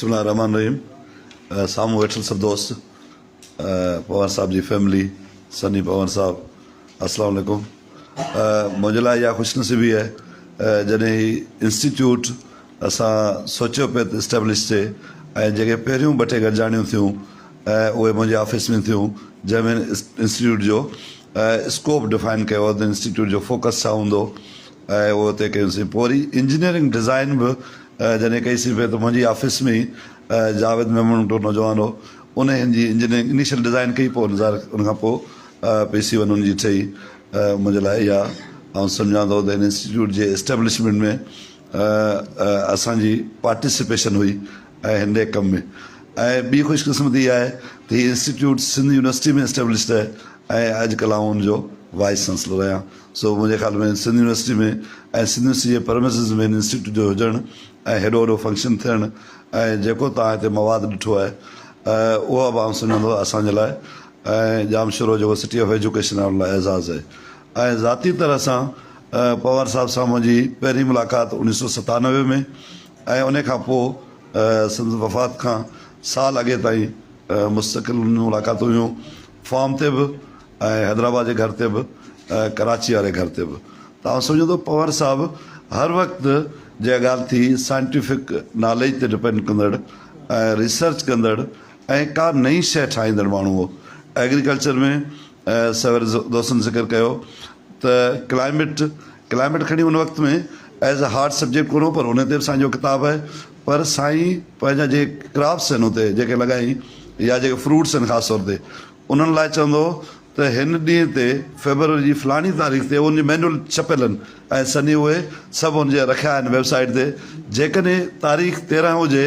بسم الله الرحمٰن الرحيم سامهون ويٺل سڀ دوست پنهور صاحب جي فيملي سني پنهور صاحب السلام عليڪم منهنجي لاء اها خوش نصيبي آهي جڏهن هي انسٽيٽيوٽ اسان سوچيو پئي ته اسٽيبلش ٿئي ۽ جيڪي پهريون ٻه ٽي گڏجاڻيون ٿيون اهي منهنجي آفيس ۾ ٿيون جنهن ۾ انسٽيٽيوٽ جو اسڪوپ ڊفائن ڪيو ته انسٽيٽيوٽ جو فوڪس ڇا هوندو ۽ اهو اتي ڪيوسين پوء وري انجنيئرنگ ڊزائن به جڏهن ڪئي سين پئي ته منهنجي آفيس ۾ ئي جاويد ميمڻ هڪڙو نوجوان هو ان هن جي انجنيئرنگ انيشل ڊزائن ڪئي پوء ظاهر ان کان پوء پي سي ون ان جي ٺهي. منهنجي لاء اها آئون سمجهان ٿو ته هن انسٽيٽيوٽ جي اسٽيبلشمينٽ ۾ اسان جي پارٽيسپيشن هئي ۽ هن ڏي ڪم ۾ ۽ ٻي خوش قسمتي اها آهي ته هي انسٽيٽيوٽ سنڌ يونيورسٽي ۾ اسٽيبلشڊ آهي ۽ اڄڪلهه آئون ان جو وائيس چانسلر آهيان سو منهنجي خيال ۾ سنڌ يونيورسٽي ۾ ۽ سنڌ يونيورسٽي جي پرمسز ۾ هن انسٽيٽيوٽ جو هجڻ ۽ هيڏو وڏو فنڪشن ٿيڻ ۽ جيڪو توهان هتي مواد ڏٺو آهي اهو به آئون سمجهان ٿو اسان جي لاء ۽ ڄامشورو جيڪو سٽي آف ايجوڪيشن آهي ان لاء اعزاز آهي ۽ ذاتي طرح سان پنهور صاحب سان منهنجي پهرين ملاقات اوڻيهه سو 97 ۾ ۽ ان کان پوء سندس وفات کان سال اڳي تائين مستقل ملاقاتون هيون فارم تي به ۽ حيدرآباد جي گهر تي به ڪراچي واري گهر تي به ته آئون سمجهان ٿو پنهور صاحب هر وقت جيڪا ڳالهه ٿي سائنٽيفڪ ناليج تي ڊپينڊ ڪندڙ ۽ ريسرچ ڪندڙ ۽ ڪا نئين شيء ٺاهيندڙ ماڻهو هو. ايگريڪلچر ۾ سوير دوستن ذڪر ڪيو ته ڪلائميٽ ڪلائميٽ کڻي ان وقت ۾ ايز اي هارڊ سبجيڪٽ ڪونه هو پر ان تي به سائين جو ڪتاب آهي پر سائين پنهنجا جيڪي ڪراپس آهن اتي جيڪي لڳائين يا جيڪي فروٽس آهن خاص طور تي انهن لاء چوندو هو ته هن ڏينهن تي فيبروري جي فلاڻي تاريخ تي ان جي مينول ڇپيل آهن ۽ سني اهي سڀ ان جي رکيا آهن ويب سائيٽ تي جيڪڏهن تاريخ 13 هجي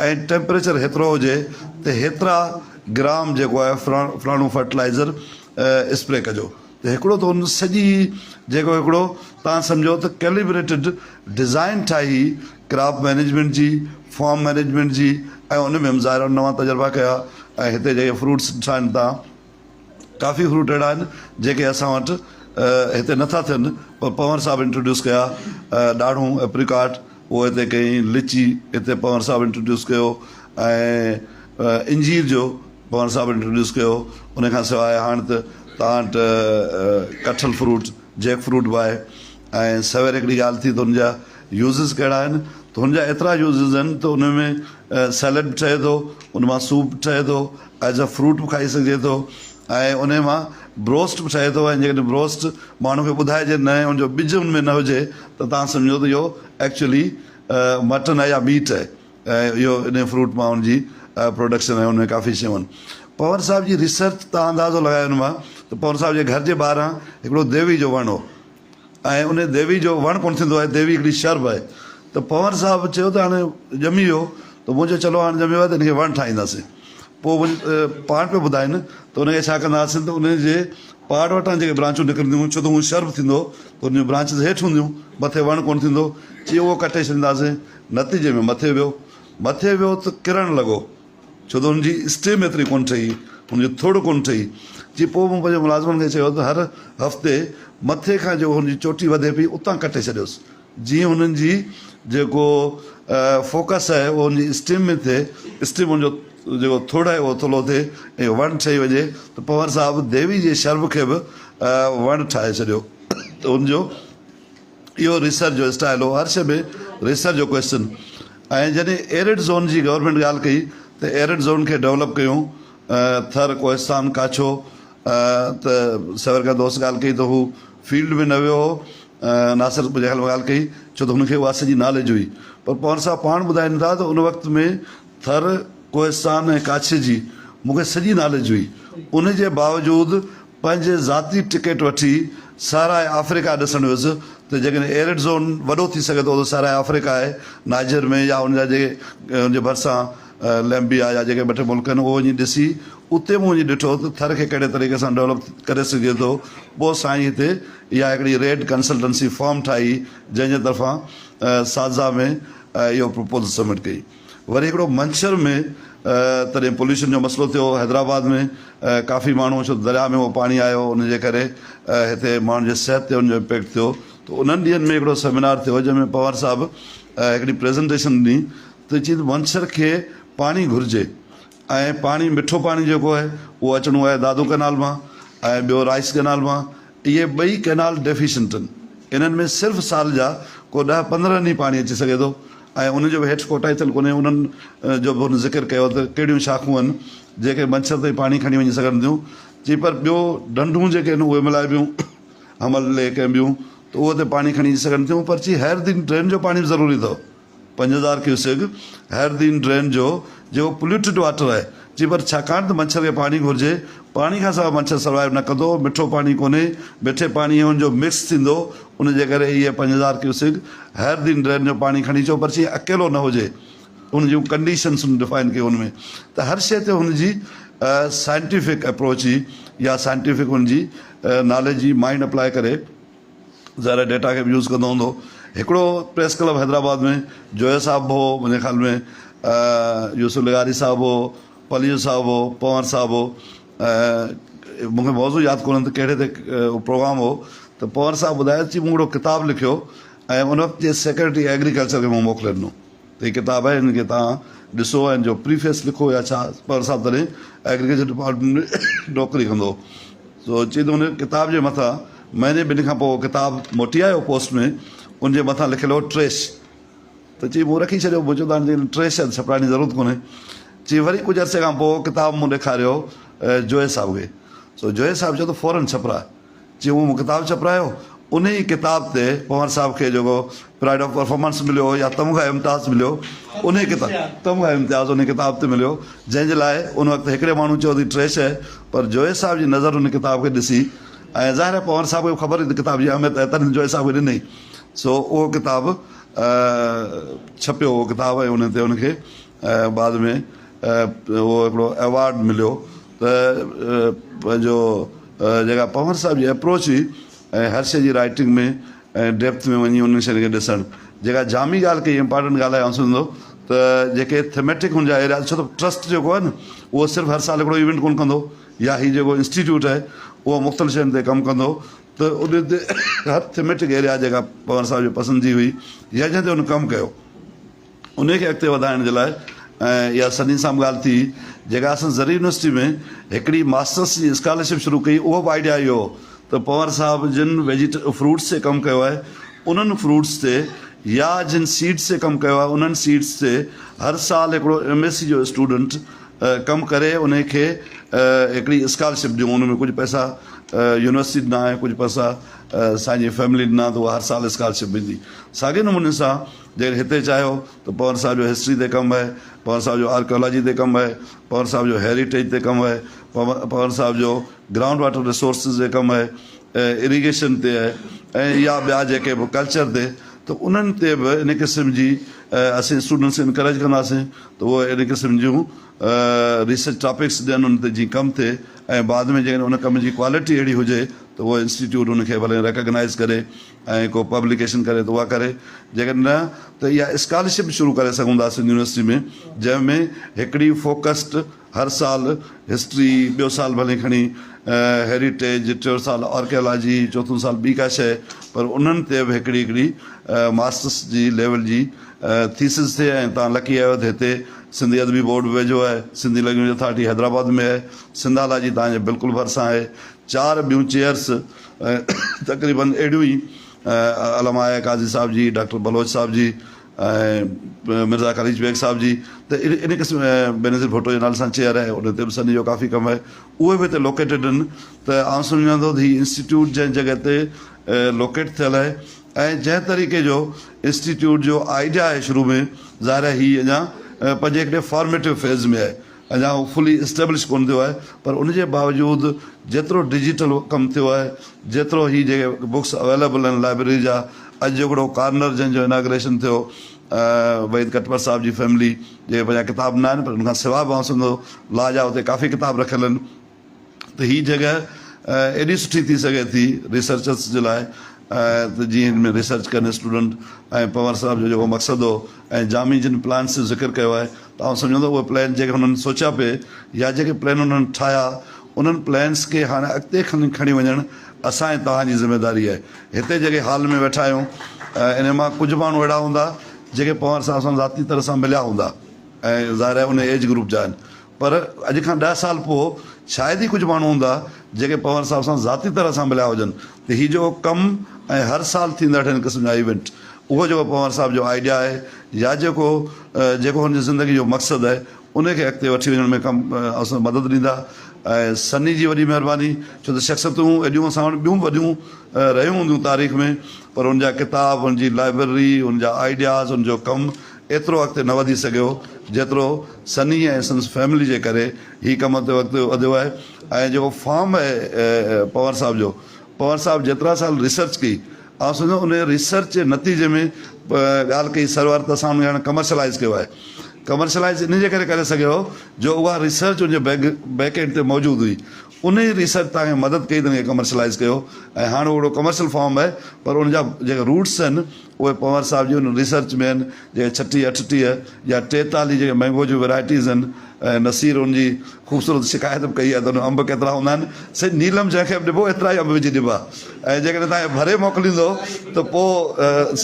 ۽ ٽيمپريچر هيترو هجي ته هيترا گرام جيڪو آهي فلاڻو فرٽلائزر اسپري ڪجو ته هڪڙو ته ان سڄي جيڪو هڪڙو تان سمجهو ته ڪيليبريٽيڊ ڊزائن ٺاهي ڪراپ مئنيجمينٽ جي فارم مئنيجمينٽ جي ۽ ان ۾ ظاهر نوان تجربا ڪيا ۽ هتي جيڪي فروٽس ٺاهن ٿا ڪافي فروٽ اهڙا آهن جيڪي اسان وٽ هتي نٿا ٿين پر پنور صاحب انٽروڊيوس ڪيا ڏاڙهون ايپريڪاٽ اهو هتي ڪئين لچي هتي پنور صاحب انٽروڊيوس ڪيو ۽ انجير جو پنور صاحب انٽروڊيوس ڪيو ان کان سواء هاڻ ته توهان وٽ ڪٺل فروٽ جيڪ فروٽ به آهي ۽ سوير هڪڙي ڳالهه ٿي ته ان جا يوزز ڪهڙا آهن ته هن جا ايترا يوزز آهن ته ان ۾ سيلڊ به ٺهي ٿو ان مان سوپ به ٺهي ٿو ايز اي فروٽ به کائي سگهجي ٿو ۽ ان مان بروسٽ به ٺهي ٿو ۽ جيڪڏهن بروسٽ ماڻهو کي ٻڌائجي نه ۽ ان جو ٻج ان ۾ نه هجي ته توهان سمجهو ته اهو ايڪچولي مٽن آهي يا ميٽ آهي ۽ اهو ان فروٽ مان ان جي پروڊڪشن آهي ان ۾ ڪافي شيون آهن. پنهور صاحب جي ريسرچ تان اندازو لڳايو ان مان ته پنهور صاحب جي گهر جي ٻاهران هڪڙو ديوي جو وڻ هو ۽ ان ديوي جو وڻ ڪونه ٿيندو آهي ديوي هڪڙي شرب آهي ته پنهور صاحب چيو ته هاڻي ڄمي ويو ته مون چيو چلو هاڻي ڄمي ويو آهي ته ان کي وڻ ٺاهينداسين پوء پاڻ پيو ٻڌائين ته ان کي ڇا ڪندا هئاسين ته ان جي پاڙ وٽان جيڪي برانچون نڪرنديون هيون ڇو ته هو شرب ٿيندو ته ان جون برانچز هيٺ هونديون مٿي وڻ ڪونه ٿيندو چي اهو ڪٽي ڇڏينداسين نتيجي ۾ مٿي ويو مٿي ويو ته ڪرڻ لڳو ڇو ته هن جي اسٽيم ايتري ڪونه ٺهي، هن جي ٿڙ ڪونه ٺهي. جي پوء مون پنهنجي ملازمن کي چيو ته هر هفتي مٿي کان جيڪو هن جي چوٽي وڌي پئي اتان ڪٽي ڇڏيوس، جيئن هنن جي جيڪو فوڪس آهي اهو هن جي اسٽيم ۾ ٿئي، اسٽيم هن جو جيڪو ٿڙ آهي اهو ٿلهو ٿئي ۽ وڻ ٺهي وڃي ته پنهور صاحب ديوي جي شرب کي به وڻ ٺاهي ڇڏيو ته هن جو اهو ريسرچ جو اسٽائل هو هر شيء ۾ ريسرچ جو ڪوئسچن ۽ جڏهن ايرڊ زون جي گورنمينٽ ڳالهه ڪئي ته ايرڊ زون کي ڊولپ ڪيون ٿر ڪوهستان ڪاڇو ته سوير کان دوست ڳالهه ڪئي ته هو فيلڊ ۾ نه ويو هو ناصر منهنجي خيال ۾ ڳالهه ڪئي ڇو ته هن کي اها سڄي ناليج هئي پر پنهور صاحب پاڻ ٻڌائين ٿا ته ان وقت ۾ ٿر ڪوهستان ۽ ڪاڇي جي مون کي سڄي ناليج هئي ان جي باوجود پنهنجي ذاتي ٽڪيٽ وٺي صحرائي آفريڪا ڏسڻ ويس ته جيڪڏهن ايرڊ زون وڏو ٿي سگهي ٿو ته صحرائي آفريڪا آهي نائجر ۾ يا ان جا جيڪي ان جي ڀرسان ليمبيا يا جيڪي ٻه ٽي ملڪ آهن اهو وڃي ڏسي اتي مون وڃي ڏٺو ته ٿر کي ڪهڙي طريقي سان ڊولپ ڪري سگهجي ٿو پوء سائين هتي اها هڪڙي ريڊ ڪنسلٽنسي فرم ٺاهي جنهن جي طرفان سازا ۾ اهو پروپوزل سبمٽ ڪئي. وري هڪڙو منڇر ۾ تڏهن پوليوشن جو مسئلو ٿيو حيدرآباد ۾ ڪافي ماڻهو ڇو ته درياء ۾ اهو پاڻي آيو ان جي ڪري هتي ماڻهن جي صحت تي ان جو امپيڪٽ ٿيو ته انهن ڏينهن ۾ هڪڙو سيمينار ٿيو جنهن ۾ پنهور صاحب هڪڙي پريزنٽيشن ڏني ته چي ته منڇر کي پاڻي گهرجي ۽ پاڻي مٺو پاڻي جيڪو آهي اهو اچڻو آهي دادو ڪئنال مان ۽ ٻيو رائيس ڪئنال مان اهي ٻئي ڪئنال ڊيفيشنٽ آهن انهن ۾ صرف سال جا ڪو ڏهه 15 ڏينهن پاڻي اچي سگهي ٿو ۽ ان جو به هيٺ ڪوٽائي ٿيل ڪونهي انهن جو به هن ذڪر ڪيو ته ڪهڙيون شاخون آهن جيڪي منڇر تائين پاڻي کڻي وڃي سگهن ٿيون چي پر ٻيو ڍنڍون جيڪي آهن اهي ملائبيون حمل ليڪ ۽ ٻيون ته اهو ته پاڻي کڻي اچي سگهن ٿيون پر چي حيردين ڊرين جو پاڻي به ضروري اٿو 5000 ڪيوسڪ حيردين ڊرين جو جيڪو پوليوٽيڊ واٽر آهي چي پر ڇاڪاڻ ته منڇر کي پاڻي گهرجي پاڻي کان سواء منڇر سروائيو نه ڪندو مٺو پاڻي ڪونهي مٺي پاڻي ۽ ان جو مڪس ٿيندو ان جي ڪري اهي 5000 ڪيوسڪ حيردين ڊرين جو پاڻي کڻي اچو پر چي اڪيلو نه هجي ان جون ڪنڊيشنس هن ڊفائن ڪيون ان ۾ ته هر شيء تي هن جي سائنٽيفڪ اپروچ هئي يا سائنٽيفڪ هن جي ناليج جي مائنڊ اپلائي ڪري ظاهر آهي ڊيٽا کي به يوز ڪندو هوندو. هڪڙو پريس ڪلب حيدرآباد ۾ جويو صاحب به هو منهنجي خيال ۾ يوسف لغاري صاحب هو پليجو صاحب هو پنور صاحب هو مون کي موضوع ياد ڪونهي ته ڪهڙي تي پروگرام هو ته پنور صاحب ٻڌايو چي مون هڪڙو ڪتاب لکيو ۽ ان وقت جي سيڪريٽري ايگريڪلچر کي مون موڪلي ڏنو ته هي ڪتاب آهي هن کي توهان ڏسو ۽ جو پريفيس لکو يا ڇا پر صاحب تڏهن ايگريڪلچر ڊپارٽمينٽ ۾ نوڪري ڪندو هو سو چي ته ان ڪتاب جي مٿان مهيني ٻن کان پوء ڪتاب موٽي آيو پوسٽ ۾ ان جي مٿان لکيل هو ٽريش ته چي مون رکي ڇڏيو مون چيو ته هاڻي جيڪڏهن ٽريش آهي ته ڇپرائڻ جي ضرورت ڪونهي چي وري ڪجهه عرصي کان پوء ڪتاب مون ڏيکاريو جويي صاحب کي سو جويي صاحب چيو ته فورن ڇپراء چي مون ڪتاب ڇپرايو، انهيء ڪتاب تي پنهور صاحب کي جيڪو پرائيڊ آف پرفارمنس مليو يا تمغه امتياز مليو، انهيء ڪتاب تمغه امتياز انهيء ڪتاب تي مليو، جنهن جي لاء ان وقت هڪڙي ماڻهو چيو ته هي ٽريش آهي، پر جويي صاحب جي نظر ان ڪتاب کي ڏسي ۽ ظاهر آهي پنهور صاحب کي به خبر هئي ته ڪتاب جي اهميت آهي، تڏهن جويي صاحب کي ڏنائين، سو اهو ڪتاب ڇپيو اهو ڪتاب ۽ ان تي ان کي بعد ۾ اهو هڪڙو ايوارڊ مليو ته پنهنجو جيڪا پنهور صاحب جي اپروچ هئي ۽ هر شيء جي رائٽنگ ۾ ۽ ڊيپٿ ۾ وڃي انهن شين کي ڏسڻ جيڪا جامي ڳالهه ڪئي امپارٽنٽ ڳالهه آهي آئون سمجهندو ته جيڪي ٿيميٽڪ هن جا ايرياز ڇو ته ٽرسٽ جيڪو آهي نه اهو صرف هر سال هڪڙو ايونٽ ڪونه ڪندو يا هي جيڪو انسٽيٽيوٽ آهي اهو مختلف شين تي ڪم ڪندو ته ان تي هر ٿيميٽڪ ايريا جيڪا پنهور صاحب جي پسند جي هئي يا جنهن تي هن ڪم ڪيو انهيء کي اڳتي وڌائڻ جي لاء ۽ اها سني سان به ڳالهه ٿي جيڪا اسان زرعي يونيورسٽي ۾ هڪڙي ماسٽرس جي اسڪالرشپ شروع ڪئي اهو به آئيڊيا اهو هو ته پنور صاحب جن ويجيٽ فروٽس تي ڪم ڪيو آهي انهن فروٽس تي يا جن سيڊس تي ڪم ڪيو آهي انهن سيڊس تي هر سال هڪڙو ايم ايس سي جو اسٽوڊنٽ ڪم ڪري انهي کي هڪڙي اسڪالرشپ ڏيون ان ۾ ڪجهه پئسا يونيورسٽي ڏنا ۽ ڪجهه پئسا سائين جي فيملي ڏنا ته اها هر سال اسڪالرشپ ملندي ساڳي نموني سان جيڪڏهن هتي چاهيو ته پنهور صاحب جو هسٽري تي ڪم آهي، پنهور صاحب جو آرڪيالاجي تي ڪم آهي، پنهور صاحب جو هيريٽيج تي ڪم آهي، پنهور صاحب جو گرائونڊ واٽر ريسورسز تي ڪم آهي، اريگيشن تي آهي ۽ يا ٻيا جيڪي به ڪلچر تي ته انهن تي به ان قسم جي اسين اسٽوڊنٽس کي انڪريج ڪنداسين ته اهي ان قسم جون ريسرچ ٽاپڪس ڏين ان تي جيئن ڪم ٿئي ۽ بعد ۾ جيڪڏهن ان ڪم جي ڪوالٽي اهڙي هجي ته اهو انسٽيٽيوٽ ان کي ڀلي ريڪگنائز ڪري ۽ ڪو پبليڪيشن ڪري ته اها ڪري، جيڪڏهن نه ته اها اسڪالرشپ به شروع ڪري سگهون ٿا سنڌ يونيورسٽي ۾ جنهن ۾ هڪڙي فوڪسڊ هر سال هسٽري، ٻيو سال ڀلي کڻي هيريٽيج، ٽيون سال آرڪيالاجي، چوٿون سال ٻي ڪا شيء پر انهن تي به هڪڙي هڪڙي ماسٽرس جي ليول جي ٿيسز ٿئي ۽ توهان لڪي آيو ته هتي سنڌي ادبي بورڊ به ويجهو آهي، سنڌي لئنگويج اٿارٽي حيدرآباد ۾ آهي، سنڌالاجي توهان جي بلڪل ڀرسان آهي، چار ٻيون چيئرس تقريبن اهڙيون ئي علامه آء قاضي صاحب جي، ڊاڪٽر بلوچ صاحب جي ۽ مرزا قليچ بيگ صاحب جي ته ان قسم بينظير ڀٽو جي نالي سان چيئر آهي ان تي به سنڌ جو ڪافي ڪم آهي اهي به هتي لوڪيٽيڊ آهن ته آئون سمجهان ٿو ته هي انسٽيٽيوٽ جنهن جڳهه تي لوڪيٽ ٿيل آهي ۽ جنهن طريقي جو انسٽيٽيوٽ جو آئيڊيا آهي شروع ۾ ظاهر آهي هي اڃا پنهنجي هڪڙي فارميٽو فيز ۾ آهي اڃا هو فلي اسٽيبلش ڪونه ٿيو آهي پر ان جي باوجود جيترو ڊجيٽل ڪم ٿيو آهي جيترو هي جيڪي بڪس اويليبل آهن لائبريري جا اڄ هڪڙو ڪارنر جنهن جو اناگريشن ٿيو وحيد ڪٽپر صاحب جي فيملي جي پنهنجا ڪتاب نه آهن پر ان کان سواء به آئون سمجهندو لا جا اتي ڪافي ڪتاب رکيل آهن ته هي جڳهه ايڏي سٺي ٿي سگهي ٿي ريسرچرس جي لاء ته جيئن هن ۾ ريسرچ ڪن اسٽوڊنٽ ۽ پنهور صاحب جو جيڪو مقصد هو ۽ جامي جن پلانس جو ذڪر ڪيو آهي ته آئون سمجهان ٿو اهي پلان جيڪي هنن سوچيا پئي يا جيڪي پلان هنن ٺاهيا انهن پلانس کي هاڻي اڳتي کڻي وڃڻ اسان ۽ توهان جي ذميواري آهي. هتي جيڪي هال ۾ ويٺا آهيون انهن مان ڪجهه ماڻهو اهڙا هوندا جيڪي پنهور صاحب سان ذاتي طرح سان مليا هوندا ۽ ظاهر آهي ان ايج گروپ جا آهن پر اڄ کان ڏهه سال پوء شايد ئي ڪجهه ماڻهو هوندا جيڪي پنهور صاحب سان ذاتي طرح سان مليا هجن ته هي جيڪو ڪم ۽ هر سال ٿيندڙ هن قسم جا ايونٽ اهو جيڪو پنهور صاحب جو آئيڊيا آهي يا جيڪو جيڪو هن جي زندگي جو مقصد آهي ان کي اڳتي وٺي وڃڻ ۾ ڪم اسان مدد ڏيندا ۽ سني جي وڏي مهرباني ڇو ته شخصيتون ايڏيون اسان وٽ ٻيون به وڏيون رهيون هونديون تاريخ ۾ پر ان جا ڪتاب ان جي لائبرري ان جا آئيڊياز ان جو ڪم ايترو اڳتي نه وڌي سگهيو جيترو سني ۽ سندس فيملي جي ڪري هي ڪم اڳتي وڌيو آهي ۽ جيڪو فارم آهي پنهور صاحب جو پنهور صاحب جيترا سال ريسرچ ڪئي آئون سمجهان ان ريسرچ جي نتيجي ۾ ڳالهه ڪئي سرور ته اسان ان کي هاڻي ڪمرشلائز ڪيو آهي ڪمرشلائز ان جي ڪري ڪري سگهيو جو اها ريسرچ ان جي بيڪ بيڪ اينڊ تي موجود هئي ان ئي ريسرچ توهان کي مدد ڪئي ته ان کي ڪمرشلائز ڪيو ۽ هاڻ اهو هڪڙو ڪمرشل فارم آهي پر ان جا جيڪي روٽس آهن اهي پنهور صاحب جي ان ريسرچ ۾ آهن جيڪي 36 38 يا 43 جيڪي مينگو جون ويرائٽيز آهن ۽ نصير ان جي خوبصورت شڪايت به ڪئي آهي ته ان انب ڪيترا هوندا آهن سائين نيلم جنهن کي به ڏبو ايترا ئي انب وجهي ڏبا ۽ جيڪڏهن توهان کي ڀري موڪليندو ته پوء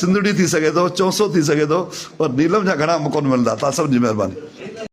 سنڌڙي ٿي سگهي ٿو چونسو ٿي سگهي ٿو پر نيلم جا گهڻا انب ڪونه ملندا توهان سڀني جي مهرباني.